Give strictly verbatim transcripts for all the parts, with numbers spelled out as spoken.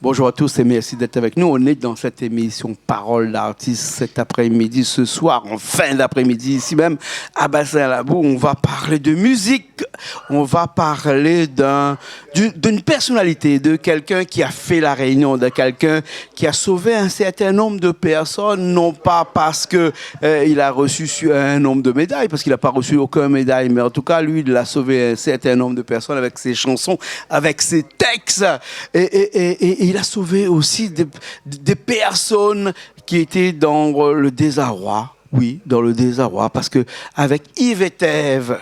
Bonjour à tous et merci d'être avec nous. On est dans cette émission Parole d'artiste cet après-midi, ce soir, en fin d'après-midi, ici même, à Bassin Labou. On va parler de musique. On va parler d'un, d'une, d'une personnalité, de quelqu'un qui a fait La Réunion, de quelqu'un qui a sauvé un certain nombre de personnes, non pas parce que, euh, il a reçu su-, un nombre de médailles, parce qu'il n'a pas reçu aucune médaille, mais en tout cas, lui, il a sauvé un certain nombre de personnes avec ses chansons, avec ses textes. Et, et, et, et il a sauvé aussi des, des personnes qui étaient dans le désarroi. Oui, dans le désarroi, parce que avec Yves et Ève,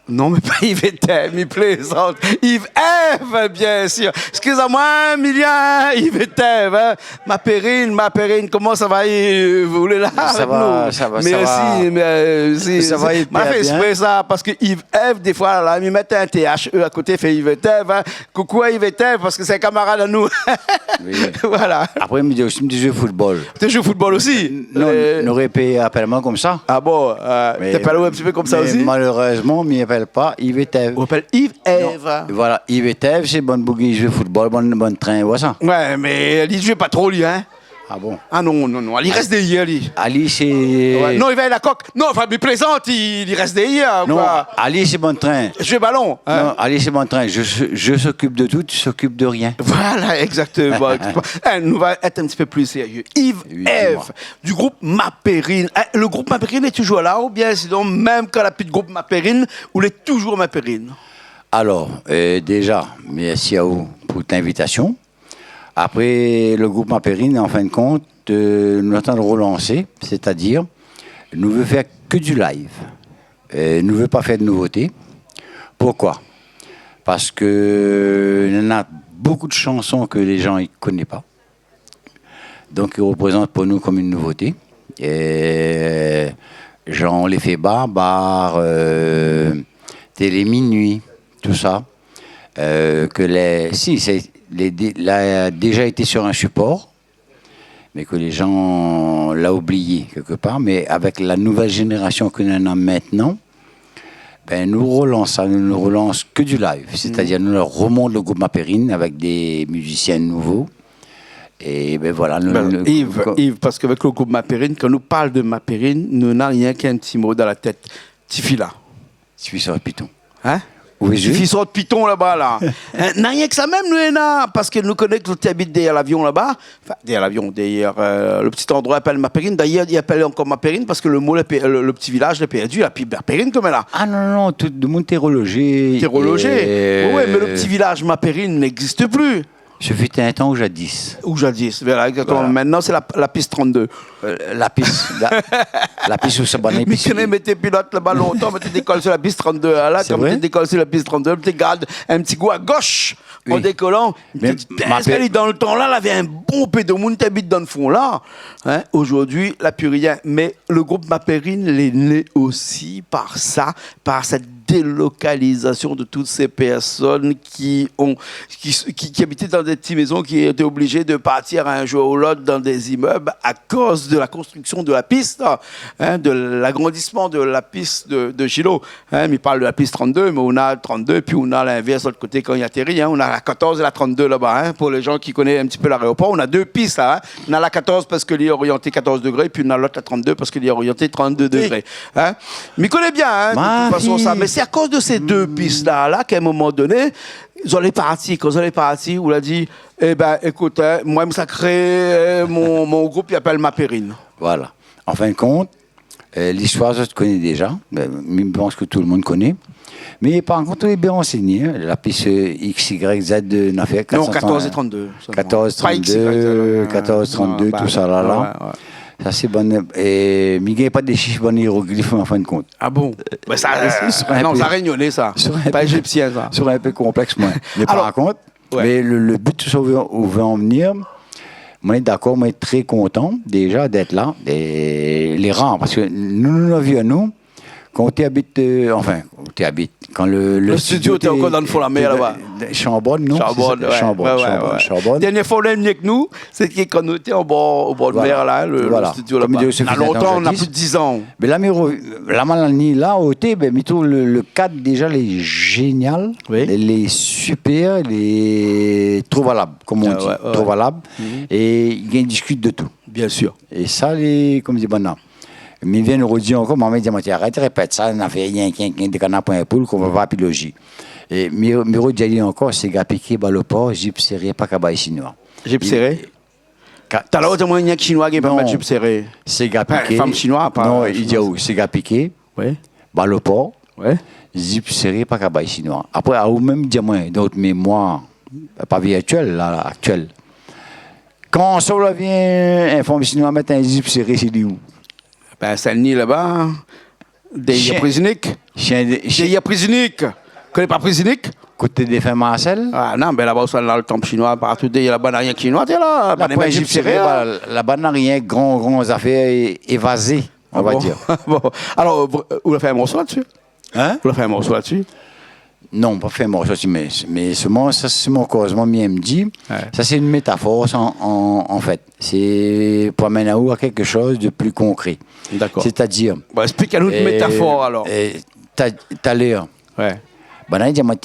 non, mais pas Yves et Ève, mi plézant. Yves Ève, bien sûr. Excusez-moi, Emilien, Yves et Ève, hein. Ma Périne, ma Périne, comment ça va, Yves ? Vous voulez là avec nous ? Ça va, ça va, ça va. Merci, merci. Ça va, Yves, bien. Ma fé ésprè sa, parske Yves Ève, défoi, la, mi mèt in T H E a koté, fé Yves et Ève, hein. Coucou à Yves et Ève, parske sé in kamarad anou. Oui. Voilà. Apré, mi di osi, mi di zoué football. Té zoué football osi ? Non, euh, nou noré pé apèl amoin konmsa. Ah bon, euh, mé, té apèl aou in ti pé konmsa osi ? Mé malérèzman, mi apèl pa Yves et Ève. Ou apèl Yves Ève. Non, voilà, Yves et Ève, sé bann boug i zoué football, bann, bann trin, voilà sa. Ouais, mé li zoué pa tro, li, hein. Ah bon ? Ah non, non, non, li rès dèrièr, li. Ali, sé... Ouais, non, li vé la kok. Non, anfin, mi plézant, li, li rès dèrièr, koi. Non, Ali, sé bann trin. Zoué balon, hein. Non, Ali, sé bann trin. Je, je s'occupe de tout, tu s'occupes de rien. Voilà, exactement, exactement. Eh, nou va èt in ti pé pli sérié. Yves Ève, du groupe Ma Périne. Eh, le groupe Ma Périne lé toujour la, oubien sinon, mèm kan la pi de groupe Ma Périne, ou lé toujour Ma Périne ? Alors, euh, déjà, merci à vous pour l'invitation. Apré, le groupe Ma Périne, en fin de compte, euh, nou lé antrin de relansé, sétadir, nou vé fé ke du live. Euh, nou vé pa fé de nouvoté. Pourquoi ? Parske néna bonpé de shanson ke lé jan i koné pa. Donk, i reprézant pou nou konm in nouvoté. É, janr, Lé Fé Barbar, euh, Télé Minuit, tout sa. Euh, ke lé, si, sé, lé dé-, la déja été sur un support, mé ke lé jan la oublié kèk par. Mé avèk la nouvèl zénérasion ke nou néna mintnan, bin, nou relans sa, nou, nou relans ke du live. Sétadir, nou remont le groupe Ma Périne avèk dé mizisien nouvo. É bin voilà, nou, bin, nou, Yves, nou, Yves, parske avèk le groupe Ma Périne, kan nou parl de Ma Périne, nou néna rienk in ti mo dan la tèt. Tifi la. Tifi sort piton. Hein ? Oui, oui. Tifi sort piton laba la. Hein, na rienk sa mèm, nou néna, parske nou koné ke zot i abit dèrièr lavion laba. Anfin, dèrièr lavion, dèrièr, euh, le ti landroi i apèl Ma Périne. Dayèr, i apèl ankor Ma Périne parske le mo, le, le, le ti vilaz lé pèrdi, la pi Ma Périne konm la. Ah non, non, non, tout le moun té relojé. Té relojé. É, ouais, ouais, mé le ti vilaz Ma Périne n'existe plus. Ce fut un temps ou jadis. Ou jadis, voilà, exactement. Voilà. Mintnan, sé la, la pis trant-dé. Euh, la pis, la, la pis ousa bann épisri. Mi koné, mi té pilot laba lontan, mi té dékol sur la pis trant-dé. Ala, kan mi té dékol sur la pis trant-dé, mi té gard in ti kou a gosh, an dékolan. Mé, mé dan le tan la, lavé in bonpé de moun té abit dan le fon la. Hein, aujourd'hui, la pi rien. Mé le groupe Ma Périne, lé né osi par sa, par cette délocalisation de toutes ces personnes qui ont, qui, qui, qui habitaient dans des petites maisons, qui étaient obligées de partir un jour ou l'autre dans des immeubles à cause de la construction de la piste, hein, de l'agrandissement de la piste de, de Gillot. Hein, mi parl de la pis trant-dé, mé nou na trant-dé, pi nou na l'invers de l'ot koté kan i atéri, hein. Nou na la katorz é la trant-dé laba, hein, pou lé jan ki koné in ti pé l'aéroport. Nou na dé pis la, hein. Nou na la katorz parske li lé orianté katorz dégré, pi nou na l'ot, la trant-dé, parske li lé orianté trant-dé dégré. Hein ? Mi koné bien, hein, de tout fason, sa. Mé sé a koz de sé dé pis la, la, k'a in moman doné, zot lé parti, kan zot lé parti, ou la di, eh bin, ékout, hein, moin, sa kré, euh, mon, mon group, i apèl Ma Périne. Voilà. An fin de kont, euh, listoir, zot i koné déja. Euh, mi pans ke tout le moun i koné. Mé par kont, ou lé bien ransénié, hein. La pis, euh, X Y Z, euh, na fé... Non, katorz é trant-dé, sèlman. Katorz trant-dé, pa X Y Z, euh, katorz trant-dé, non, tout sa la, la. Ouais, ouais. Sa sé bon. É mi gingn pa dé shif, bann ieroglif, an fin de kont. Ah bon ? Bin sa, euh, non, sa rényoné, sa. Pa éjipsien, sa. Sé in pé konplèks, moin. Mé par kont, mé le, le but, sa ou vé, ou vé an vnir, moin lé dakor, moin lé tré kontan déja d'èt la. É lé rar, parske nou, nou, nou la vi anou, kan ou té abit, euh, anfin, ou té abit, Kan le, le studio té ankor dan le fon la mèr laba. Shambonn, non ? Shambonn, sé sa, ouais, Shambonn, ouais, ouais, Shambonn, ouais. Shambonn. Dernié foi ou la ni èk nou, sété kan nou té o bor, o bor de mèr la, le, le studio laba. Voilà. Kom i di, sa fé lontan, na plis de diz an. Mé la, mi re-, la, ma la ni la, oté, bin, mi trouv le, le kad déja, lé zénial, lé, lé sipèr, lé tro valab, kom on di, tro valab. É i gingn diskit de tou. Bien sûr. É sa, lé, kom i di, banna. Mi vien redi ankor, momon i di amoin, arèt répèt sa, na fé rienk, rienk, rienk dé kana poin poul, k'ou va pa pi loji. É mi, mi redi ali ankor, séga piké, bal o por, zip séré, pa kabay shinoi. Zip séré ? Talèr ou di amoin, rienk shinoi ki pé mèt zip séré. Séga piké. Fanm shinoi, pa... Non, i di aou, séga piké, bal o por, zip séré, pa kabay shinoi. Apré, aou mèm di amoin, dan out mémoir, pa virtuèl, la, aktièl. Kan sa ou la vi in fanm shinoi mèt in zip séré, sé li ou ? Bin, Sin-Dni laba, dèrièr Priz Inik. Shien, shien. Dèrièr Priz Inik. Koné pa Priz Inik ? Koté défin Marcel ? Ah non, bin laba, sa na le tanp shinoi, partou dèrièr laba, na rienk shinoi, té la. Laba na zip séré, laba na rienk gran, gran zafèr é, évazé, on va dir. Ah bon ? Bon. Alor, ou la fé in morso la-dsi ? Hein ? Ou la fé in morso la-dsi ? Non, pa fé in morso la-dsi, mé, mé solman, sa sé mon kozman, mi èm di. Ouais. Sa sé in métafor, sa, an, an, an fèt. Sé pou amenn aou a kékshoz de pli konkré. Dakor. Sétadir, bon, ésplik anou out métafor, alor. Ta-, talèr. Ouais. Banna i di amoin,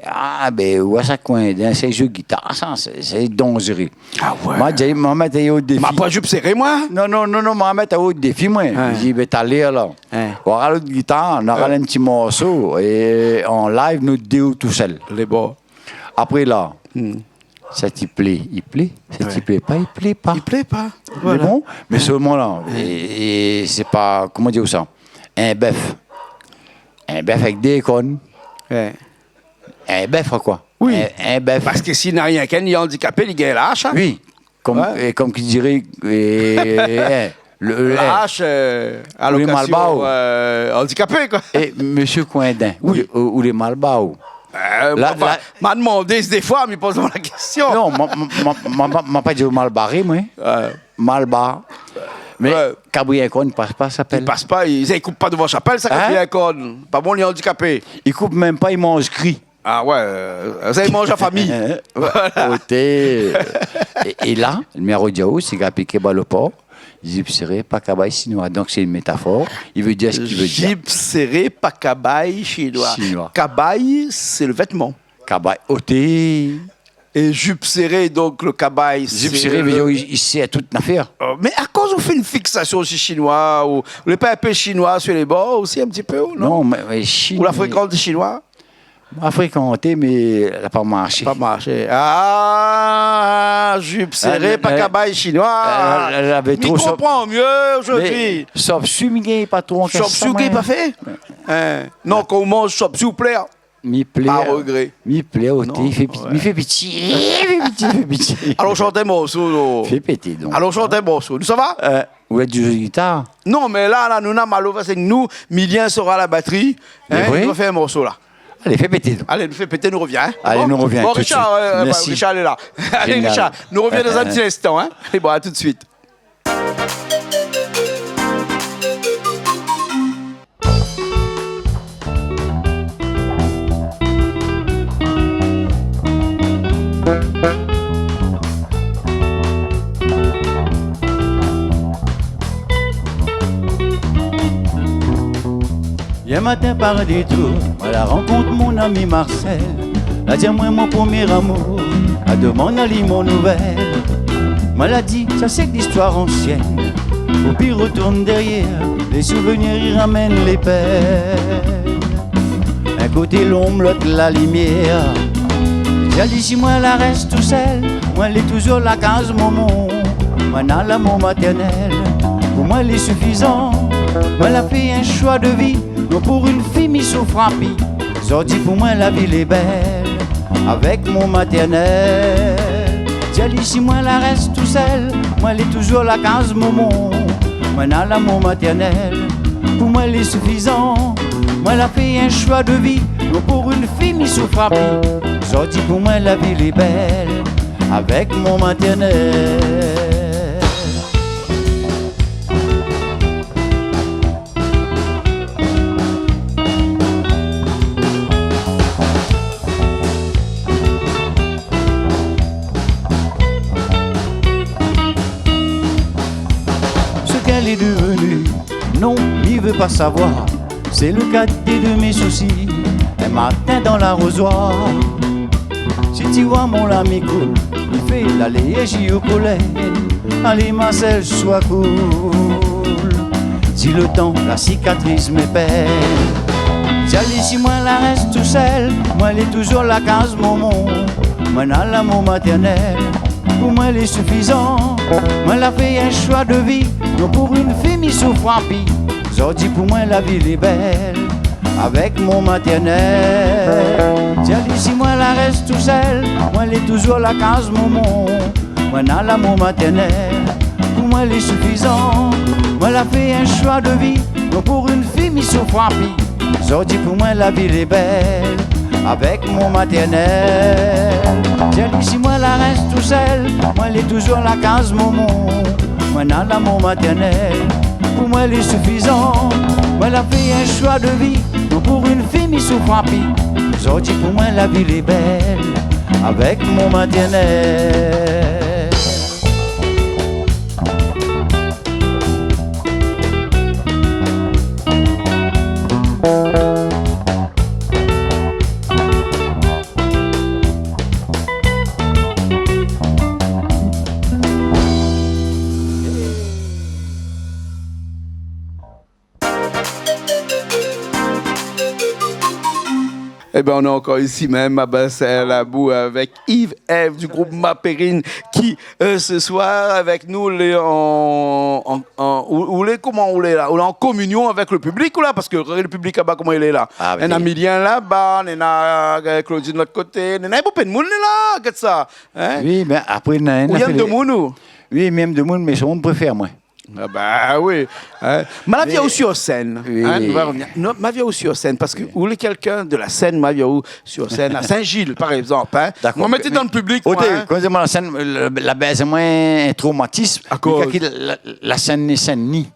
ah, bin, ou sa koin, dan sé zoué gitar, sa, sé, sé danzéré. Ah ouais. Ma di, ma mèt aou o défi. Ma pa zip séré, moin ? Non, non, non, non, ma mèt aou o défi, moin. Ouais. Mi di, bin, talèr la. Hein. Ou aral out gitar, nou aral in ti morso, é an live, nou dé ou tousèl. Lé bon. Apré la, sa ti plé, i plé, sa ti plé pa, i plé pa. I plé pa. Voilà. Lé bon, mé solman la, é, é sé pa, koman dir sa ? In bèf. In bèf avèk dé korn. Ouais. In bèf, koi. Oui. In, in bèf. Parske si na rienk inn, li lé andikapé, li gingn la ash, hein. Oui. Kom, é kom ki diré, é, le, le, la ash, euh, ou lé mal bar, ou. Alokasyon, euh, andikapé, koi. É, mésyé Coindin, ou lé, ou lé mal bar, ou. Euh, la, ma, la, ma demandé défoi, mi poz la késtion. Non, ma, ma pa di ou mal baré, moin. Ouais. Mal bar. Mé kabri in korn i pas pa, sa i apèl. I pas pa, i, i koup pa dovan shapèl, sa, kabri in korn. Pa bon, li lé andikapé. I koup mèm pa, i manz kri. Ah ouais, euh, sa i manz an fami. Voilà. Oté. É, é la, mi ardi aou, séga piké, bal o por, zip séré, pa kabay shinoi. Donk sé in métafor. I vé dir sak i vé dir. Zip séré, pa kabay shinoi. Shinoi. Kabay, sé le vètman. Kabay, oté. É zip séré, donk le kabay, zip séré, i vé dir, i, i sèr tout nafèr. Euh, mé akoz ou fé in fiksasyon si shinoi, ou, ou lé pa in pé shinoi si lé bor osi, in ti pé, ou non ? Non, mé, mé shinoi. Ou la frékant shinoi ? Ma frékanté, mé la pa marshé. Pa marshé. Ah, zip séré, pa kabay shinoi. Mi konpran myé zordi. Mé shop-suey, mi gingn pa tro an kèsyon, moin. Shop-suey, ou gingn pa fé ? Hein. Non, kan ou manz shop-suey, ou plèr. Mi plèr. Pa regré. Mi plèr, oté, non, i fé piti, ouais, i fé piti, i fé piti, i fé piti. Alon shant in morso, non. Fé pété, donk. Alon shant in morso. Nou sava ? Euh, Ou lé di zoué gitar ? Non, mé la, la, nou na Malo Vasek nou, Milien sera la batri. Hein, nou va fé in morso la. Alé, fé pété, donk. Alé, nou fé pété, nou revien, hein. Alé, nou revien tout de suite. Bon, Richard, euh, Richard lé la. Alé, Richard, nou revien dan in ti instan, hein. Alé, bon, à tout de suite. Yèr matin, par détour, moin la rankont mon ami Marcel. La di amoin mon promié amour, la demann ali mon nouvèl. Moin la di, sa sé listoir ansièn. Ou pi retourn dèrièr, lé souvenir i ramèn lé pèn. In koté lonb, lot la limièr. Di ali si moin la rès tousèl, moin lé touzour la kaz momon. Moin na lamour matèrnèl, pou moin lé sifizan. Moin la fé in shoi de vi, non pou in fi mi soufra pi. Zordi pou moin la vi lé bèl, avèk mon matèrnèl. Di ali si moin la rès tousèl, moin lé touzour la kaz momon. Moin na lamour matèrnèl, pou moin lé sifizan. Moin la fé in shoi de vi, non pou in fi mi soufra pi. Zordi pou moin la vi lé bèl, avèk mon matèrnèl. Devenu, non, mi vé pa savoir. Sé le kadé de mé sousi. In matin dan larozoir, si ti voi mon lami koul, li fé laléji o kolèr. Alé, Marcel, soi koul. Si le tan, la sikatris, mé pèn. Ziali si moin la rès tousèl, moin lé touzour la kaz momon. Moin na lamour matèrnèl, pou moin lé sifizan. Moin la fé in shoi de vi, non, pou in fi mi soufra pi. Zordi pou moin la vi lé bèl, avèk mon matèrnèl. Ziali si moin la rès tousèl, moin lé touzour la kaz momon. Moin na lamour matèrnèl, pou moin lé sifizan. Moin la fé in shoi de vi, non, pou in fi mi soufra pi. Zordi pou moin la vi lé bèl, avèk mon matèrnèl. Ziali si moin la rès tousèl, moin lé touzour la kaz momon. Moin na lamour matèrnèl, pou moin lé sifizan. Moin la fé in shoi de vi, non, pou in fi mi soufra pi. Zordi pou moin la vi lé bèl, avèk mon matèrnèl. Ében, nou lé ankor isi mèm, a Bassin Labou, avèk Yves Ève du group Ma Perrine ki, euh, ce soir avèk nou, lé an, an, an, ou, ou lé koman, ou lé la, ou lé an kominyon avèk le piblik, ou la, parske le piblik laba, koman i lé la ? Ah, néna Milien laba, néna, euh, Claudine lot koté, néna bonpé d'moun lé la, gèt sa, hein ? Oui, mé apré, néna, néna William fé lé Demoun, ou ? Oui, William Demoun, mé sé mon préféré, moin. Ah bah oui, hein. Mé la vi aou sur sèn, hein, nou va revenir. Non, ma vi aou sur sèn, parske ou lé kèlkin de la sèn, ma vi aou sur sèn, a Saint-Gilles, par égzanp, hein. Dakor. Moin, mèt dan le piblik, moin, hein. Kan mi di la sèn, le, la bèz amoin in tromatism. Akoz ? Mé kèl la, la sèn Saint-Denis.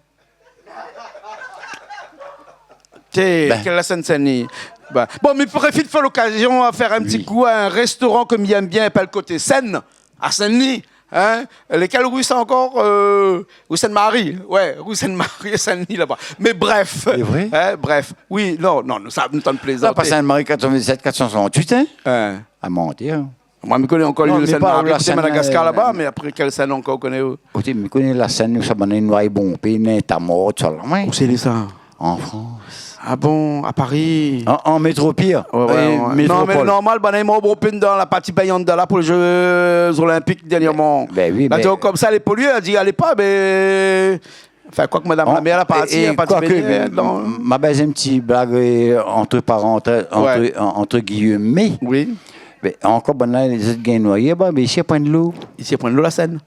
Té, kèl la sèn Saint-Denis ? Bah, bon, mi profit fé lokazyon a fé in ti kou a in restoran ke mi èm bien, i apèl Koté Sèn, a Saint-Denis. Hein ? Lékèl rou sa ankor ? Euh, rou Sainte-Marie. Ouais, rou Sainte-Marie, Saint-Denis laba. Mé bref. Sé vré ? Hein, bref. Oui, non, non, nou sa, nou tann plézanté. La, pa Sainte-Marie, quatre-vingt-dix-sept quatre cent soixante-huit, hein ? Hein. A manti, hein. Moin, mi koné ankor le Sainte-Marie, koté Madagascar laba, mé apré, kèl sèn ankor ou koné, ou ? Koté, mi koné la sèn ousa bann i noy bonpé, néna tamor, tousala, moin. Ousa i lé sa ? An Frans. Ah bon, à Paris ? An, an métropol. Ouais, ouais, euh, ouais. Non, mé métropol. Normal, bann i mor bonpé dan la parti baignade la pou lé Jeux Olympiques dernièrman. Ben oui, la di konmsa, lé polié, la di, alé pa, mé, enfin, kwak madam la mèr la parti, la parti baignad, non ? Ma bèz in ti blag, euh, entre parenthèses, entre, en-, entre guillemets. Oui. Mé ankor, bann la, lé zot i gingn noyé, bah, mé isi, i pran dolo. Isi, i pran dolo, la sèn.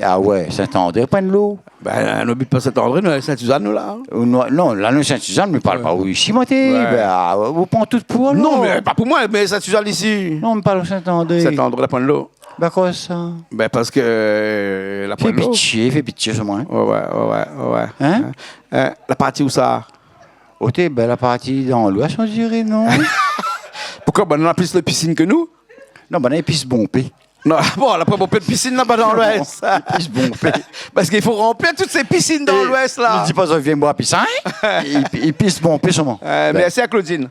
Ah ouais, Saint-André, pran dolo. Ben, nou abit pa Saint-André, nou, Sainte-Suzanne, nou, la, hein. Ou non, non, la, nou, Sainte-Suzanne, mé parl pa ou isi, moin, té. Ouais. Ben, ah, ou pran tout pou alor. Non, mé pa pou moin, mé Sainte-Suzanne isi. Non, mé pa Saint-André. Saint-André, la pran dolo. Ben, kosa ? Ben, parske, euh, la pran dolo. Fé pitié, fé pitié, sé moin. Ouais, ouais, ouais, ouais, ouais. Hein ? Hein ? Euh, la parti ousa ? Oté, ben, la parti dan Lwès, on diré, non ? Poukosa, bann la plis de pisine ke nou ? Non, bann la pis bonpé. Non, bon, la pran bonpé de pisine laba dan Lwès. I pis bonpé. Parske i fo ranpli tout sé pisine dan Lwès la. É i di pa sa i vien boir pisin, hein ? I, i pis bonpé solman. Euh, ben. Mèrsi a Claudine.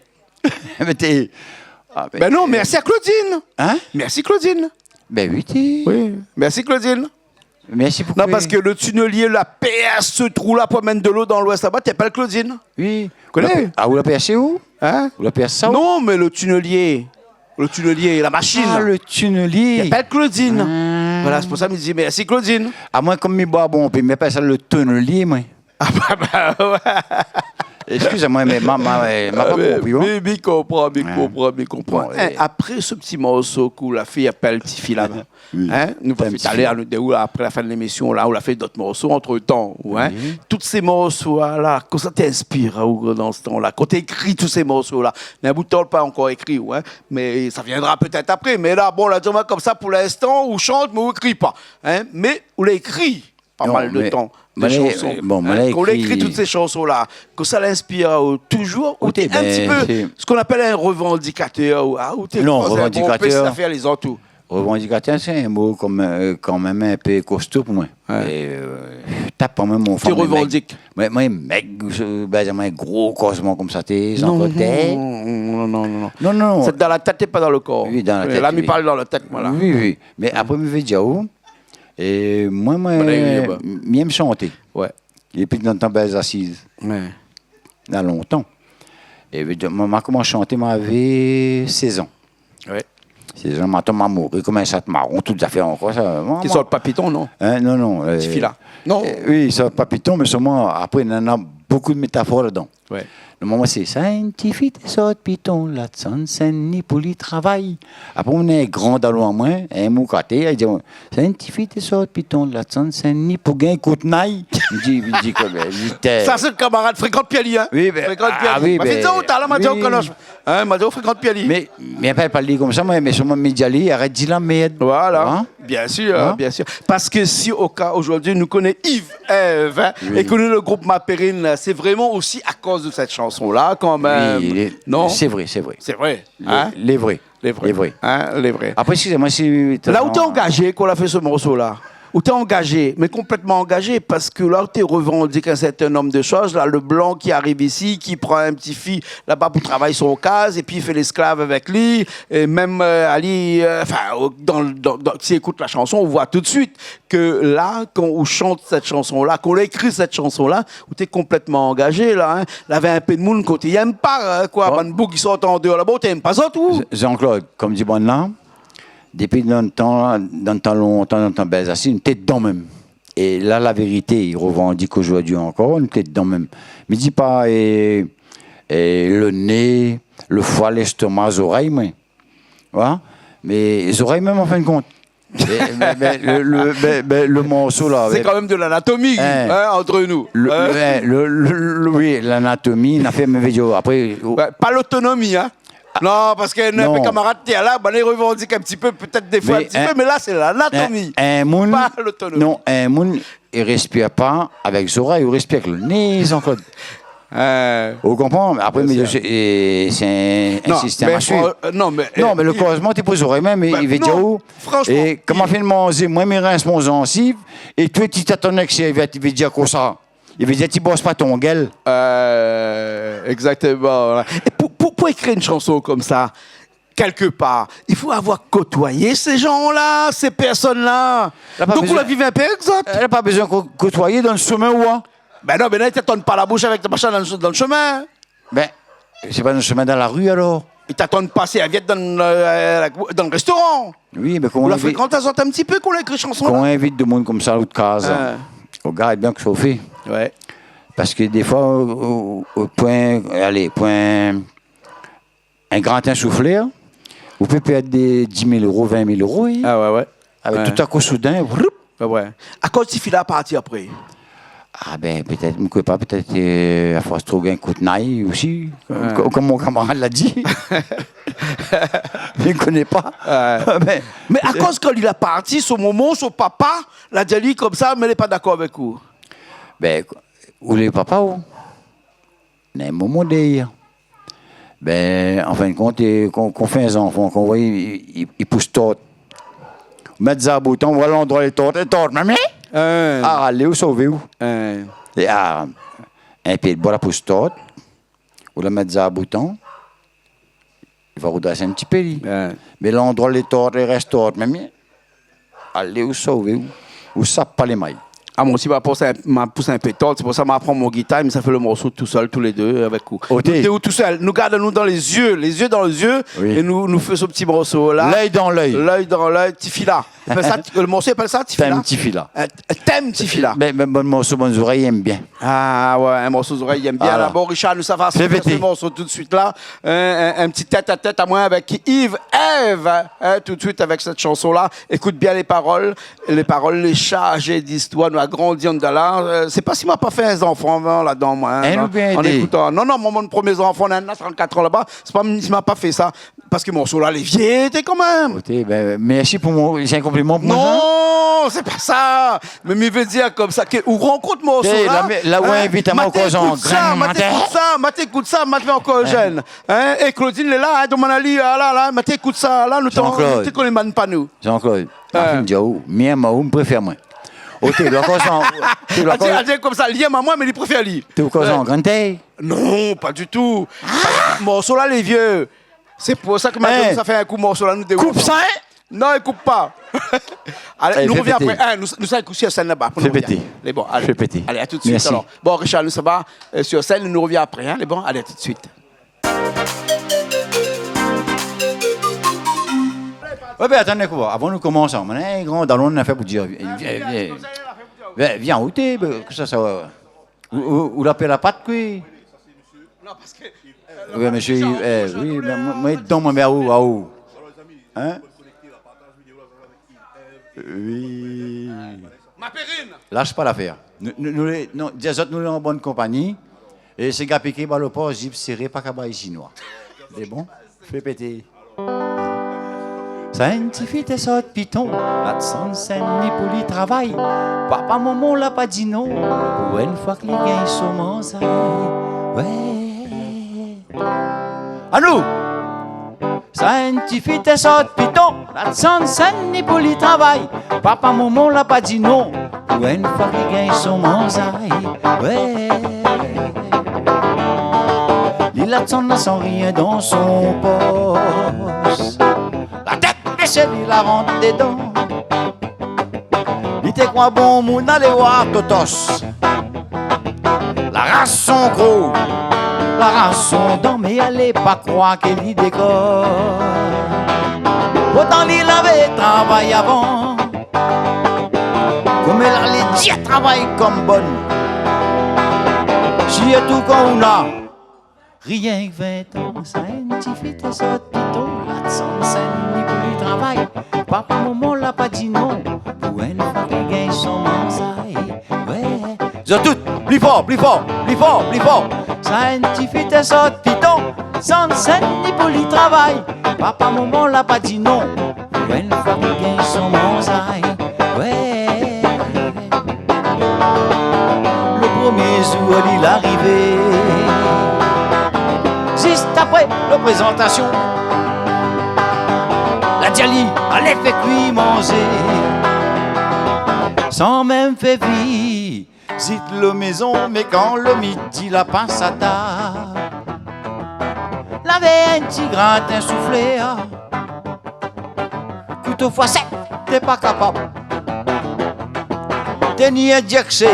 Mé té, ah, ben, ben non, euh, mèrsi a Claudine. Hein ? Mèrsi Claudine. Ben oui, té. Oui, mèrsi Claudine. Mèrsi pou... Non, parske le tunelié la pèrs trou la pou amenn dolo dan Lwès laba, té i apèl Claudine. Oui. Koné ? Ou la pèr-, ah, ou la pèrsé ou ? Hein ? Ou la pèrs sa ou ? Non, mé le tunelié. Le tunelié, la machine. Ah, le tunelié. Té i apèl Claudine. Ah. Voilà, sé pou sa mi di mèrsi Claudine. Ah, moin, konm mi boir bonpé, mi apèl sa le tunelié, moin. Ah, bah, bah, ouais. Excusez-moi, mé ma, ma, ma pa konpri, hein. Mi, mi konpran, mi konpran, mi konpran. Bon, hein, é apré se ti morso ke ou la fé, i apèl Tifi laba. Oui. Hein ? Nou va fé talèr, nou, dé ou, apré la fin de lémisyon la, ou la fé dot morso antretan, ou, hein ? Oui. Tout sé morso la, kosa té i inspir aou dan se tan la ? Kan té i ékri tout sé morso la, néna in bout tan ou la pa ankor ékri, ou, hein ? Mé sa viendra pétèt apré. Mé la, bon, la di amoin konmsa, pou linstan, ou shant, mé ou ékri pa, hein ? Mé ou la ékri pa mal de tan, dé shanson. Non, mé, mé, euh, bon, mé la ékri. Hein, kan ou la ékri tout sé shanson la, kosa la inspir aou, toujour, ou té in ti pé sak i apèl in revandikatèr, ou, ah, ou té... Non, revandikatèr. Sé afèr lézot, ou. Revandikatèr, sé in mo kom, euh, kan mèm in pé kosto pou moin. Ouais. É, euh, tap pa moin, mon fanm, moin mèg. Té revandik. Moin, moin mèg, euh, ben, moin gro kozman konmsa, té, non, non, non, non. Non, non, non. Sé dan la tèt é pa dan le kor. Oui, dan la tèt, la, mi parl dan la tèt, voilà. Oui, oui. Mé apré, mi vé dir aou, é moin, moin, mi èm shanté. Ouais. Épi dan tan bèl asiz. Ouais. Na lontan. É vé dir, moin, ma komans shanté, ma avé sèz an. Ouais. Sèz an, ma tonm amouré, komans sat maron, tout zafèr ankor, sa. Moin, moin... Ti sort pa piton, non ? Hein, non, non, euh, ti fila. Non. Euh, oui, sort pa piton, mé solman, apré, nana bonpé de métafor ladan. Ouais. Le moman, sé sa, in ti fi té sort piton, la sann Sin-Dni pou li travay. Apré, moin néna in gran dalon amoin, in moukaté, li di, sa, in ti fi té sort piton, la sann Sin-Dni pou gingn kout nay. Mi di, mi di, koman, mi di, té. Sa, sé le kamarad Fréquent Piali, hein ? Oui, ben, Fréquent Piali. Ah oui, ben, ma fine di aou talèr, ma di aou, oui. Hein, ma di aou Fréquent Piali. Mé, mé pa, pa li konmsa, moin, mé solman, mi di ali, arèt di la mèrd. Voilà. Hein ? Bien sûr, hein ? Bien sûr. Parce que si au cas aujourd'hui nous connaît Yves Ève, hein, oui, é ke nou, le group Ma Perrine, sé vréman osi akoz de sèt shanson-la, kan mèm. Oui, lé, non ? Sé vré, sé vré. Sé vré, hein ? Lé, lé vré. Lé vré. Lé vré. Hein, lé vré. Apré, eskizé amoin si... La ou té angazé, kan ou la fé se morso-la. Ou té angazé, mé konplètman angazé, parske la ou té revandik in sèrtin nonb de shoz. La, le blan ki ariv isi, ki pran in ti fi laba pou travay son kaz, épi i fé lésklav avèk li, é mèm, euh, ali, euh, anfin, o-, dan, dan, dan, si ékout la shanson, ou voi tout de suit ke la, kan ou shant sèt shanson-la, kan ou la ékri sèt shanson-la, ou té konplètman angazé la, hein. Lavé in pé de moun koté i èm pa, hein, koi, bann boug i sort an déor laba, ou té èm pa zot, ou ? Jean-Claude, kom di bann-la, dépi dan tan, dan tan lontan, dan tan bèl asiz, nou té dedan mèm. É la, la vérité, i revandik zordi ankor, nou té dedan mèm. Mi di pa, é, é le né, le foi, lèstoma, zorèy, moin. Voilà. Mé zorèy mèm, an fin de kont. Mé, mé, mé le, le, mé, mé le morso la, sé kan mèm de lanatomi, hein, entre nous, le, hein, le, le, le, le, oui, lanatomi, na fé in mové djo. Apré, ouais, pa lotonomi, hein. Non, parske néna in pé kamarad té la, ben, i revandik in ti pé, pétèt défoi in ti pé, mé la, sé lanatomi, in, in moun, pa lotonomi. Non, in moun i réspir pa avèk zorèy, ou réspir avèk le né, Jean-Claude. Euh, ou konpran ? Apré, bien sûr, mé sé, é, sé in, in sistèm a suiv. Non, mé, euh, non, mé le kozman té pou zorèy mèm, mé ben, i vé dir, non, ou, fransman, é koman i fé manzé, moin, mi rins mon zansiv, é toi, ti tatann avèk sèrvièt, i vé dir kosa ? I vé dir, ti bors pa ton guèl. Euh, exactement, voilà. É pou, pou, pou ékri in shanson konmsa, kèlkepar, i fo avoir kotoiyé sé jan-la, sé pèrsone-la. Donk, ou la viv in pé avèk zot. La pa bézoin ko-, kotoiyé dan le shomin, ou, hein. Ben non, mé la, i tatann pa la boush avèk le machin dan le, dan le shomin. Ben, sé pa dan le shomin, dan la ri, alor. I tatann pa sèrvièt dan le, euh, la, dan le réstoran. Oui, mé koman ou la frékant azot in ti pé, kan ou la ékri shanson-la ? Kan ou invit demoun konmsa, out kaz, hein, ou gard bien kosa ou fé. Ouais. Parske défoi, o, o, o poin, alé, poin in gratin souflèr, ou pé pèrd dé dis mil éro, vin mil éro, oui. Ah ouais, ouais. Avèk tout a kou, soudin, vroup. Ouais, ouais. Akoz ti fi-la la parti apré ? Ah ben, pétèt, mi koné pa, pétèt, euh, a fors tro gingn kout nay osi, kom, kom mon kamarad la di. Mi koné pa. Ouais. Ben, mé akoz kan li la parti, son momon, son papa, la di ali konmsa, mé li lé pa dakor avèk ou ? Ben, ou lé papa, ou ? Na in momon dèrièr. Ben, an fin de kont, é, kan, kan ou fé in zanfan, kan ou voi, i, i, i pous tort. Ou mèt zaboutan, ou voi landroi lé tort, lé tort, mami ! Hein. Ah, alé, ou sové, ou. Hein. É, ah, in pié d'boi la pous tort, ou la mèt zaboutan, i va roudrès in ti pé, li. Ouais. Mé landroi lé tort, lé rès tort, mèm bien. Alé, ou sové, ou, ou sap pa lé may. Ah, moin osi, ma pous in, ma pous in pé tort, sé pou sa ma pran mon gitar, mé sa fé le morso tousèl, tou lé dé, avèk ou. Oté. Nou té ou tousèl. Nou gard anou dan lé zié, lé zié dan lé zié, oui, é nou, nou fé se ti morso-la. Lèy dan lèy. Lèy dan lèy, ti fila. I apèl sa, le morso i apèl sa, ti fila. Tèm ti fila. Euh, tèm ti fila. Mé, mé bann morso, bann zorèy i èm bien. Ah ouais, in morso zorèy i èm bien. Voilà. Bon, Richard, nou sava sortir se morso tout de suit la. In, in, in ti tèt-a-tèt amoin avèk Yves Ève, hein, tout de suit avèk sèt shanson-la. Ékout bien lé parol. Lé parol lé sharzé d'istoir. Nou la grandi andan la. Euh, sé pa si ma pa fé in zanfan avan ladan, moin, hein, an ékoutan. Non, non, moin, mon promié zanfan, néna trant-kat an laba. Sé pa si ma pa fé sa. Parske morso-la lé vié, té, kanmèm. Oté, bin, mèrsi pou mon, sé in konpliman pou moin, sa ? Non, sé pa sa. Mé mi vé dir konmsa ke ou rankont morso-la, la, ou invit amoin, maté, koz an grin, maté, maté, kout sa, maté, kout sa, maté ankor jenn. Hein ? É Claudine lé la, hein, domann ali, ah la la, maté, kout sa la, nou té, Jean-Claude, nou té koné bann pa nou. Jean-Claude, ma fine di aou, mi èm aou, mi préfèr moin. Oté, lo koz an, té lo koz, a di konmsa, li èm amoin, mé li préfèr li. Té lo koz an grin, té ? Non, pa ditou. Morso-la lé vié. Sé pou sa ke matin, nou sa fé in kou morso-la, nou dé. Koup sa, hein ? Non, i koup pa. Alé, nou rovien apré. Hein, nou, nou sa ékout sir sèn laba, apré nou rovien. Fé pété. Alé, bon, alé. Fé pété. Alé, a tout suit, alor. Bon, Richard, nou sava, euh, sir sèn, nou rovien apré, hein. Alé, bon, alé, a tout suit. Wé, bin, atann in kou, avan nou komans, in gran dalon nafèr pou dir. Vien, vien, vien, vien, oté, bin, ke sa, sa, Ou, ou, ou la pèrd la pat, koi ? Non, parske, euh, la pat, mésyé, eh, wi, mé moin, moin, dan moin, mé aou, aou. Hein ? Wi. Ma périne. Lash pa lafèr. Nou, nou, nou lé, non, di azot, nou lé an bone konpagni. É sé gapike, ba, lo por, zip séré, pa kaba i sinoi. Sé bon ? Fé pété. Sa in ti fi té sort Piton, la désann Sin-Dni pou li travay. Papa momon la pa di non, pou in foi ke li gingn son manzay. Wé. Anou ! Sa in ti fi té sort Piton, la désann Sin-Dni pou li travay. Papa momon la pa di non, pou in foi ke li gingn son manzay. Wé. Li la désann la san rien dan son pos. La tèt bésé, li la rant dedan. Li té kroi bon moun alé oir Totos. La ras son kro, la ras son dan, mé alé pa kroir ke li dékor. Poutan li lavé travay avan. Koméla li di travay konm bone. Sirtou kan ou na rienk vin tan, sa in ti fi té sort Piton, la désann Sin-Dni pou li travay. Papa momon la pa di non, pou in foi ke li gingn son manzay. Wé. Zot tout, pli for, pli for, pli for, pli for. Sa in ti fi té sort Piton, désann Sin-Dni pou li travay. Papa momon la pa di non, pou in foi ke li gingn son manzay. Wé. Lo promié zour li la arivé, zis apré lo prézantasion, la di ali, alé fé kui manzé. San mèm fé vizit lo mézon, mé kan lo midi la pas a tab, lavé in ti gratin souflèr, kouto foirsèt, té pa kapab. Té ni in dièk sé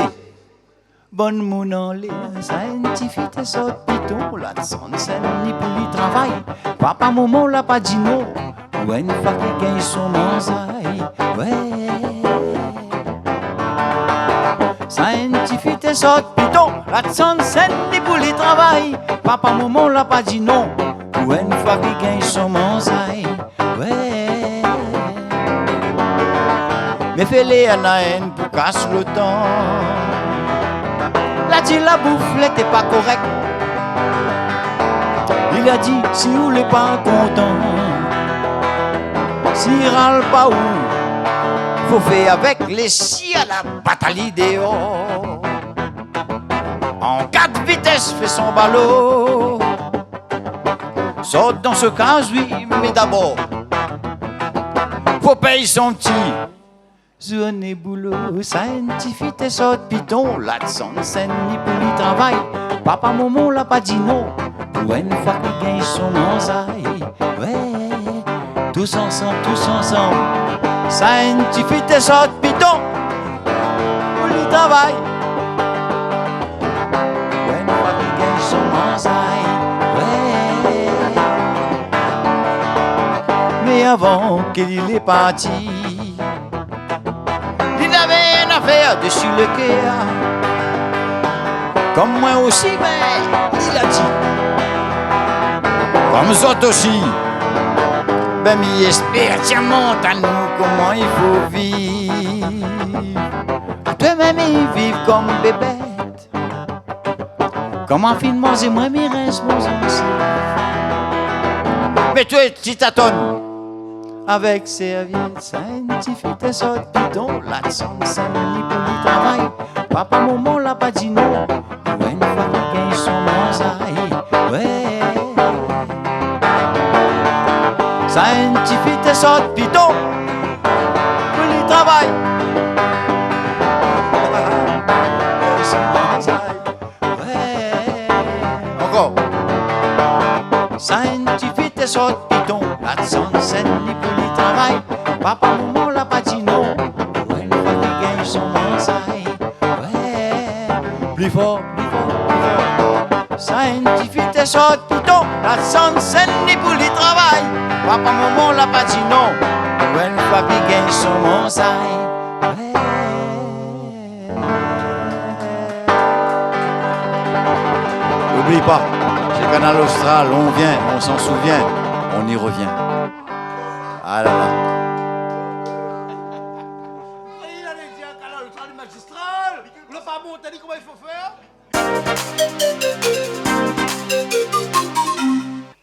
bone moun anlèr. Sa in ti fi té sort Piton, la désann Sin-Dni pou li travay. Papa momon la pa di non, pou in foi ke li gingn son manzay. Wé. Sa in ti fi té sort Piton, la désann Sin-Dni pou li travay. Papa momon la pa di non, pou in foi ke li gingn son manzay. Wé. Mé félé ana inn pou kas lo tan. La di la bouf lété pa korèk. Li la di, si ou lé pa kontan, si ral pa ou, fo fé avèk, lé si ala bat ali déor. An kat vitès fé son balo. Sort dan so kaz, wi, mé dabor fo pèy son ti zourné boulo. Sa in ti fi té sort Piton, la désann Sin-Dni pou li travay. Papa momon la pa di non, pou in foi ke li gingn son manzay. Wé. Tous ansanm, tous ansanm. Sa in ti fi té sort Piton pou li travay. Pou in foi ke li gingn son manzay. Wé. Mé avan ke li lé parti, li lavé in nafèr dési lo kèr. Konm moin osi, bin, li la di, konm zot osi, bin, mi éspèr, tiens, mont anou koman i fo viv. Atwé mèm i viv konm bébèt. Kan ma fine manzé, moin mi rès mon zansiv. Mé toué, ti tatonn. Avèk sèrvièt, sa in ti fi té sort Piton, la désann Sin-Dni pou li travay. Papa, momon la pa di non. Pou in fwa ki gingn son manzay, wé. Sa in ti fi té sort Piton pou li travay. Son manzay, wé. Ankor. Sa in ti fi té sort Piton, la désann Sin-Dni pou li travay. Papa, momon la pa di non. Pou in fwa ki gingn son manzay, wé. Pli for, pli for, pli for. Sa in ti fi té sort Piton, la désann Sin-Dni pou li travay. Papa, momon la pa di non. Pou in fwa ki gingn son manzay, wé. Oubli pa, sé Kanal Austral, on vient, on s'en souvient, on y revient. Ah là là. Li la di a Kanal Austral, magistral, ou la pa mont ali, koman i fo fèr ?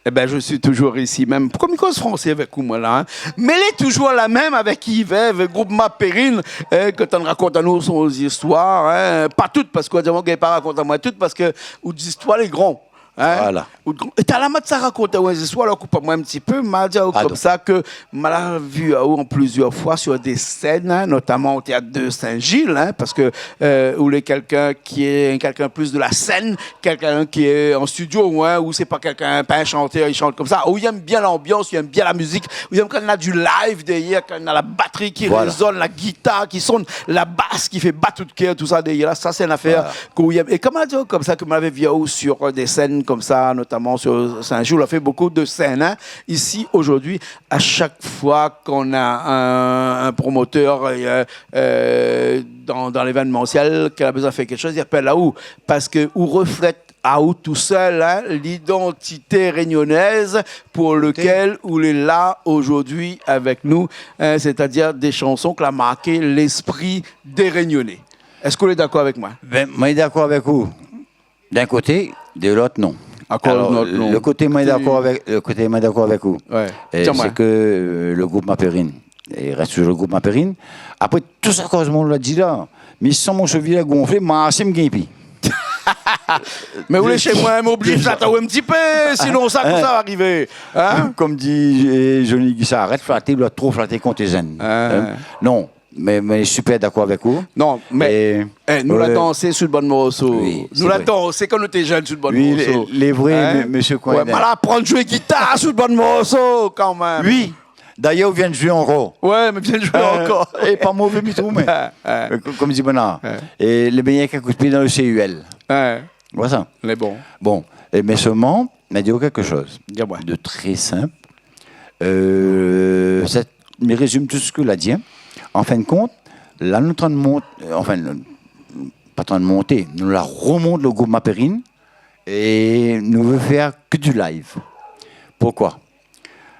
Eh ben, je suis toujours ici même. Poukoué mi koz fransé avèk ou, moin, la, hein ? Mé lé toujour la mèm avèk Yves, avèk group Ma Perrine, hein, ke tann rakont anou son zistoir, hein. Pa tout, parske ou di amoin, gingn pa rakont amoin tout, parske out zistoir lé gran, hein. Voilà. Out gran. É ta la mat sa rakont amoin zistoir, alor koup amoin in ti pé, ma di aou konmsa ke ma la vi aou an plizièr foi sur des scènes, hein, notamment au théâtre de Saint-Gilles, hein, parce que, euh, ou lé quelqu'un qui est quelqu'un plus de la scène, quelqu'un qui est en studio, hein, ou sé pa quelqu'un, pa in shantèr, i shant konmsa. Ou i èm bien l'ambiance, ou i èm bien la musique, ou i èm kan néna du live dèrièr, kan néna la batri ki rézone, la gitar ki sonn, la bas ki fé bat out kèr, tout sa dèrièr la. Sa sé in afèr ke ou i èm. É koman dir konmsa ke ma la vi aou sur, euh, des scènes konmsa, notamment sur Saint-Gilles, ou la fé beaucoup de scènes, hein, ici, aujourd'hui, à chaque fois qu'on a un, un promoteur, euh, euh, dans, dans l'événementiel, ki la bezoin fé kékshoz, i apèl aou. Parske ou reflèt aou tousèl, hein, l'identité réunionnaise pour lequel ou lé la aujourd'hui avec nous, hein, c'est-à-dire des chansons ki la marké l'esprit des Réunionnais. Èske ou lé dakor avèk moin ? Ben, moin lé dakor avèk ou. D'in koté, de l'ot, non. Akoz... Alor, lot, non. Le koté moin lé dakor avèk, le koté moin lé dakor avèk ou, euh, sé ke, euh, le group Ma Perrine, i rès toujour le group Ma Perrine. Apré, tout sa koz moin la di la, mi san mon shevil la gonflé, ma sé mi gingn pi. Mé ou lé shé moin, mi oblij flat aou in ti pé, sinon sa, konmsa va arivé, hein ? Konm di, euh, Johnny Guichard, arèt flaté, ou la tro flaté kont té zenn. Hein ? Non. Mé, mé super dakor avèk ou. Non, mé, é, eh, nou la dansé su bann morso. Oui, sé vré. Nou la dansé kan nou té jenn su bann morso. Oui, lé, lé vré, hein, mé, mésyé Coindin. Wé, ma la aprann zoué gitar su bann morso, kanmèm. Oui. Dayèr, ou vien zoué ankor. Wé, mé vien zoué ankor. É pa mové, mi trouv, mé, mé ko-, konm di banna, é lé méyèr k'in kout pié dan le C U L. Wé. Voilà. Lé bon. Bon, é mé solman, ma di aou kékshoz de tré sinp. Euh, sa, mi rézim tout sak la di, hein. An fin de kont, la, nou lé antrin mont, euh, anfin, nou, pa antrin monté, nou la remont le group Ma Perrine é nou vé fé ke du live. Poukoué ?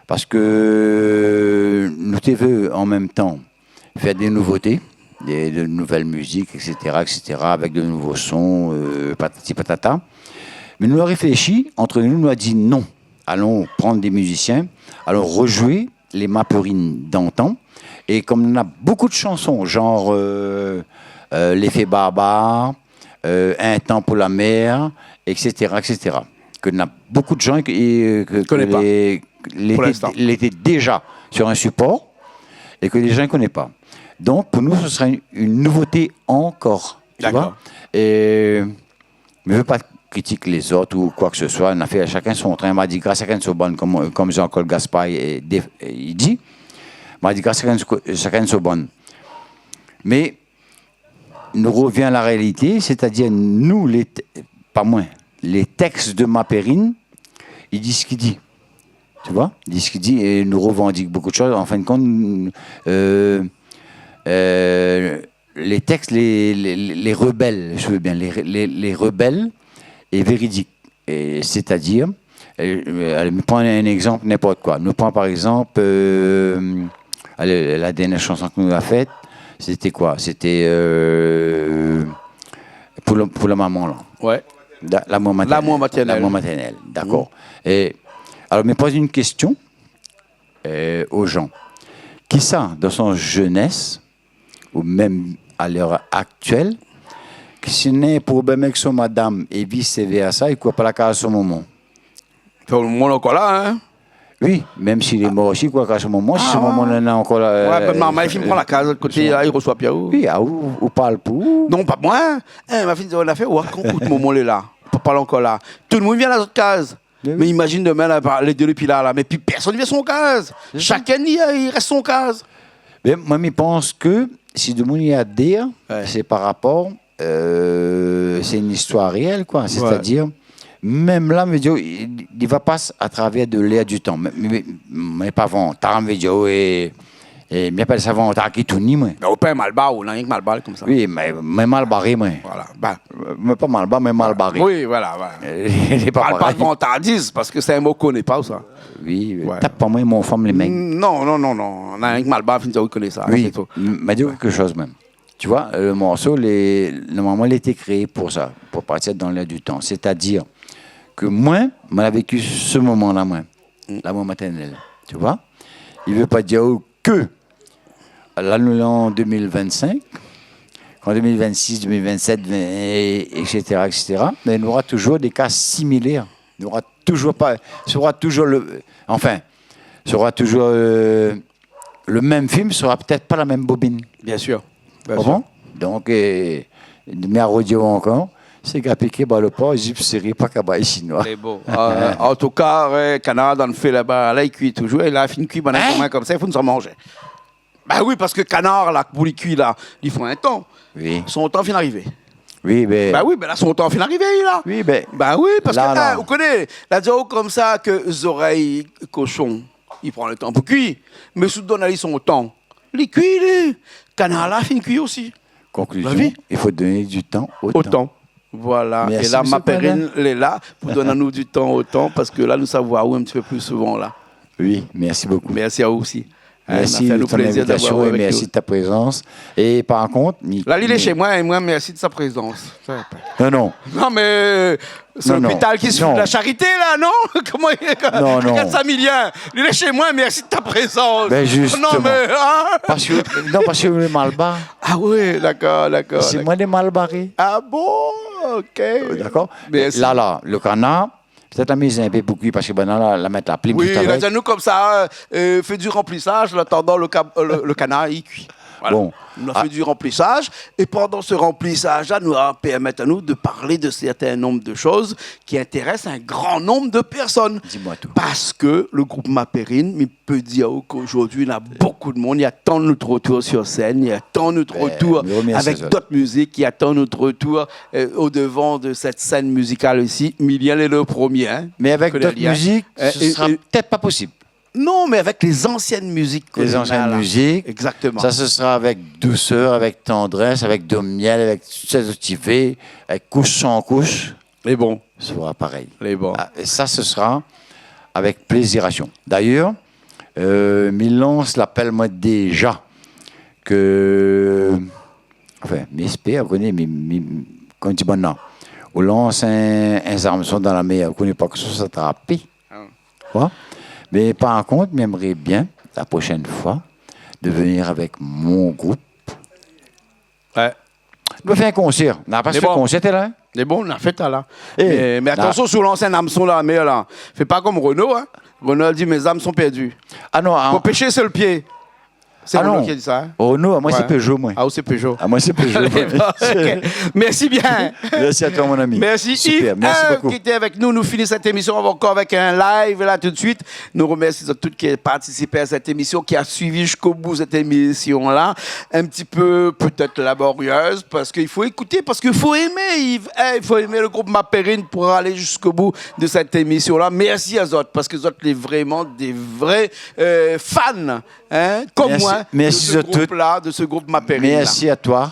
Parske nou té vé an mèm tan fé dé nouvoté, dé, de nouvèl mizik, et cetera, et cetera, avèk de nouvo son, euh, patati patata. Mé nou la réfléshi ant nou, nou la di non, alon pran dé mizisien, alon rejoué lé Ma Perrine d'antan. É konm nou na bonpé de shanson, janr, euh, euh, Léfé Barbar, euh, Un temps pour la mer, et cetera, et cetera. Ke na bonpé de jan ke, ke, ke lé, lété, lété déza sur in sipor é ke lé jan i koné pa. Donk, pou nou, se sra in, in nouvoté ankor, tu vois. Dakor. É mi vé pa kritik lézot ou koi ke se soi, na fé shakinn son trin, mardi gra shakinn son bann, konm, konm Jean-Claude Gaspard i, i di, mardi gra shakinn, shakinn son bann. Mé nou revien a la réalité, sétadir nou, lé t-, pa moin, lé tèks de Ma Perrine, i di sak i di. Tu vois ? I di sak i di, é nou revandik bonpé de shoz. An fin de kont, euh, euh, lé tèks, lé, lé, lé rebèl, je veux bien, lé, lé, lé rebèl é véridik. É sétadir, euh, alé, mi pran in égzanp, ninport koi. Nou pran par égzanp, euh, alé, la dèrnièr shanson ke nou la fé, sété koi ? Sété, euh, pou le, pou la momon, la. Wé. Da-, L'amour maternel. L'amour maternel. L'amour maternel, dakor. É Alor, mi poz in késtion, euh, aux gens. Kisa, dan son jenès, ou mèm a lèr aktièl, ki si néna in problèm avèk son madam é vice versa, i kour pa la kaz son momon? Son momon ankor la, hein? Oui, mèm si li lé mor osi, i kour la kaz son momon, si son momon néna ankor la, ouais, euh, ben, momon, li fine pran la kaz lot koté, son, la, li resoi pi aou. Oui, ah, ou, ou parl pou ou. Non, pa moin. Eh, ma fine, ou la fé, ou, kan out momon lé la, papa lé ankor la. Tout le moun i vien la zot kaz. Mé oui. Mé imazine domin, la, par, lé dé lé pi la, la, mé pi pèrsone i vien son kaz. Sé sa. Shakinn i, i rès son kaz. Mé moin, mi pans ke si demoun i adèr, ouais, sé par rapor, euh, sé in istoir réèl, koi. Ouais. Sétadir, mèm la, mi vé dir, li, li va pas a travèr de lèr du tan. Mé, mé, mé, mé pa vantar, mi vé dir, oui, é mi apèl sa vantar ki touni, moin. Mé ou pa malbar, ou, non, rienk malbar konmsa. Oui, mé, mé malbaré, moin. Voilà. Ben. Euh, mé pa malbar, mé malbaré. Oui, voilà, voilà. Euh, lé pa parèy. Parl pa de vantardiz, parske sé in mo koné pa, ou sa. Oui, euh, ouais, tap pa moin, mon fanm lé mèg. Non, non, non, non. Na rienk malbar, fine di ou koné sa, oui, sé tou. M-, ma di ou kèk shoz mèm. Tu vois, le morso, lé, normalman, li lété kréé pou sa, pou partir dan lèr du tan. Sétadir ke moin, moin la véki se moman-la, moin. Mm. Lamour matèrnèl, tu vois. I vé pa dir ke la, nou lé an deux mille vingt-cinq, an deux mille vingt-six, deux mille vingt-sept, vingt, et, et cetera, et cetera, mé nora toujour dé ka similèr. Nora toujour pa, sera toujour le, enfin, sera toujour, euh, le mèm film, sera pétèt pa la mèm bobine. Bien sûr. Bien sûr. Bon ? Donk, euh, mi ardi ankor, sé ka piké, ba, lo por, zip séré, pa ka bay shinoi. Lé bon. Euh, an tou ka, ouais, kanar dan lo fé laba, la, li kui toujour, é la, fine kui, bann, hein ? Koman, konmsa, i fo nou sa manzé. Ba oui, parske kanar la, pou li kui la, li fo in tan. Oui. Son tan fine arivé. Oui, ben. Ba oui, ben la, son tan fine arivé, la. Oui, ben. Ba oui, parske, la, la, hein, ou koné, la di aou konmsa ke zorèy koshon, li pran lo tan pou kui. Mé si ou donn ali son tan, li kui, li. Kanar la fine kui osi. Konklizion, ba oui, i fo donn du tan o tan. O tan. Voilà. Mèrsi, mésyé Perrin. É la, ma pèrine lé la pou donn anou du tan o tan, parske la, nou sa voi aou in ti pé pli souvan, la. Oui, mèrsi bokou. Mèrsi aou osi. Hein, sa fé anou plézir d'avoir aou avèk nou. Mèrsi de ton invitation é mèrsi de ta prézans. É par kont, Nick, la, li lé shé moin, é moin, mèrsi de sa prézans. Non, non. Non, mé, euh, sé lopital ki suiv la sharité, la, non ? Koman i, non, non. Rogard sa, Milien. Li lé shé moin, mèrsi de ta prézans. Ben, justement. Non, mé, hein ? Parske, non, parske lé malbar. Ah oui, dakor, dakor, dakor. Sé moin lé malbaré. Ah bon ? Ok. Euh, dakor. Mèrsi. La, la, lo kanar, pétèt la miz in pé pou kui, parske banna la, la mèt la plim tout avèk. Oui, la di anou konmsa, euh, fé du ranplisaz, an atandan lo ka-, euh, lo, lo kanar i kui. Voilà. Bon. Nou la fé du ranplisaz, é pandan se ranplisaz-la, nou va pèrmèt anou de parl de sèrtin nonb de shoz ki intérès in gran nonb de pèrsone. Dis-moi tout. Parske lo group Ma Perrine, mi pé dir aou k'aujourd'hui, na bokou de moun i atann nout retour sur sèn, i atann nout retour avèk dot mizik, i atann nout retour, euh, o devan de sèt sèn mizikal isi. Milien lé lo promié, hein. Mé avèk dot mizik, euh, sé sra pétèt pa posib. Non, mé avèk lé zansièn mizik ke nou na la. Lé zansièn mizik. Exactement. Sa, sé sra avèk dousèr, avèk tandrès, avèk do mièl, avèk tout sa zot i vé, avèk koush san koush. Lé bon. Sra parèy. Lé bon. Ah, é sa, sé sra avèk plézirasion. Dayèr, euh, mi lans lapèl, moin, déza, ke, anfin, mi éspèr, ou koné, mi, mi, konm di banna, ou lans in, in zamson dan la mèr, ou koné pa kosa sa trapé. Ah. Koi ? Mé par kont, mi èmré bien, la proshèn foi, de venir avèk mon group. Ouais. Nou fé in konsèr. Na pa fé konsèr, té la, hein ? Mé bon, na fé sa la. Eh, mé, mé atansion, si ou lans in zamson la mèr la, fé pa konm Renaud, hein. Renaud la di, mes âmes sont perdues. Ah non, ah. Fo pèsh su lo pié. Sé Renaud ki la di sa, hein. Renaud, amoin sé Peugeot, moin. Ah, ou sé Peugeot. Amoin sé Peugeot, moin. Alé, bon, ok. Mèrsi bien. Mèrsi a toi, mon ami. Mèrsi, Yves, ki lété avèk nou. Super, mèrsi bokou. Nou fini sèt émision ankor avèk in live la tout de suite. Nou remèrsi zot tout ki partisip a sèt émision, ki la suiv ziska o bout sèt émision-la. In ti pé pétèt laborièz, parske i fo ékouté, parske i fo èmé, Yves, hein, i fo èmé lo group Ma Perrine pou alé ziska o bout de sèt émision-la. Mèrsi azot, parske zot lé vréman dé vré, euh, fan, hein, konm moin, de se group-la, de se group Ma Perrine la. Mèrsi a toi.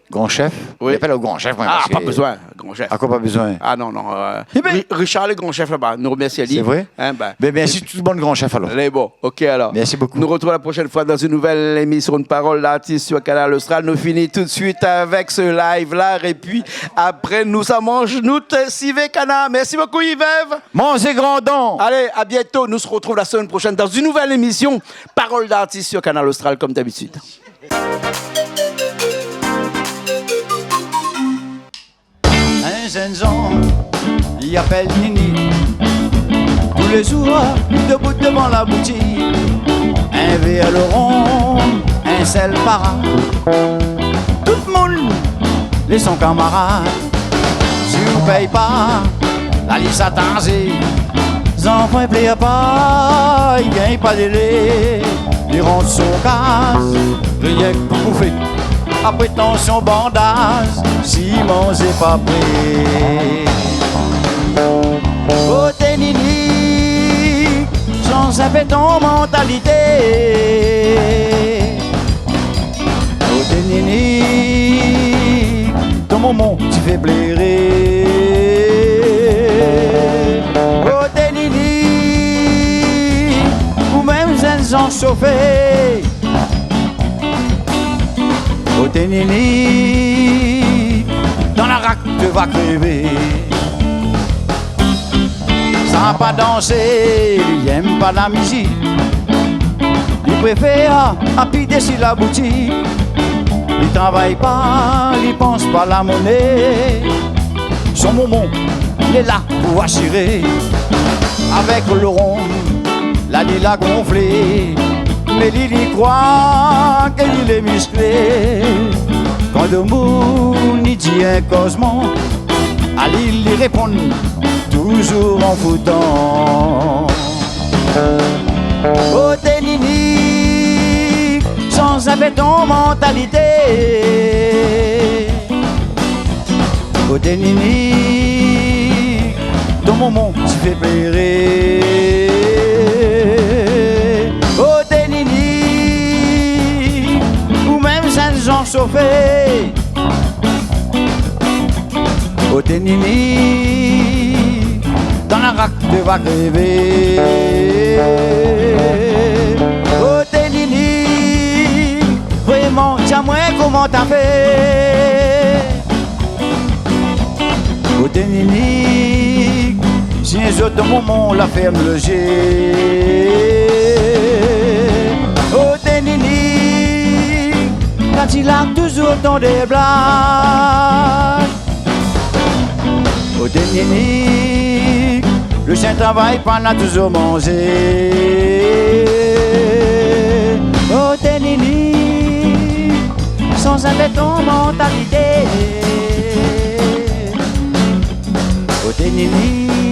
Gran shèf ? Oui. Mi apèl aou gran shèf, moin, parske... Ah, pa bezoin, gran shèf. Akoz pa bezoin ? Ah non, non, euh, Ri-, Richard lé gran shèf laba, nou remèrsi ali. Sé vré ? Hein, bin. Bin, mèrsi tout bann gran shèf, alor. Lé bon, OK, alor. Mèrsi bokou. Nou retrouv la proshèn foi dan in nouvèl émisyon de Parole d'artiste sur Kanal Austral. Nou fini tout de suite avèk se live-la, épi apré, nou sa manz nout sivé kanar. Mèrsi bokou, Yves. Manzé gran dan. Alé, à bientôt. Nou se retrouv la semèn proshèn dan in nouvèl émisyon Parole d'artiste sur Kanal Austral, konm dabitid. In zènn zan, li apèl Nini. Tou lé zour, li debout dovan la boutik. In vèr lo ron, in sèl para. Tout moun lé son kamarad. Si ou pèy pa, la li sa tanzé. Zanfan i plèr pa, i gingn pa délé. Li rant son kaz, rienk pou boufé. Apré tansyon bandaz, si manzé pa pré. Koté Nini, shanz in pé ton mantalité. Koté Nini, ton momon ti fé pléré. Koté Nini, ou mèm zènn zan shofé. Koté Nini, dan la rak té va krévé. Sa pa dansé, li yèm pa la mizik. Li préfèr apiy dési la boutik. Li travay pa, li pans pa la moné. Son momon lé la pou asiré. Avèk lo ron, la li la gonflé. Mé li, li kroi ke li lé mislé. Kan domoun i di in kozman, ali li réponn touzour an foutan. Koté Nini, shanz in pé ton mantalité. Koté Nini, ton momon ti fé pléré. Koté Nini, ou mèm zènn zan shofé. Koté Nini, dan la rak té va krévé. Koté Nini, vréman, di amoin koman ta fé. Koté Nini, si in zour ton momon la fèrm lo zié. Koté Nini, kan li la touzour ton déblag. Koté Nini, lo shien travay pa, na touzour manzé. Koté Nini, shanz in pé ton mantalité. Koté Nini,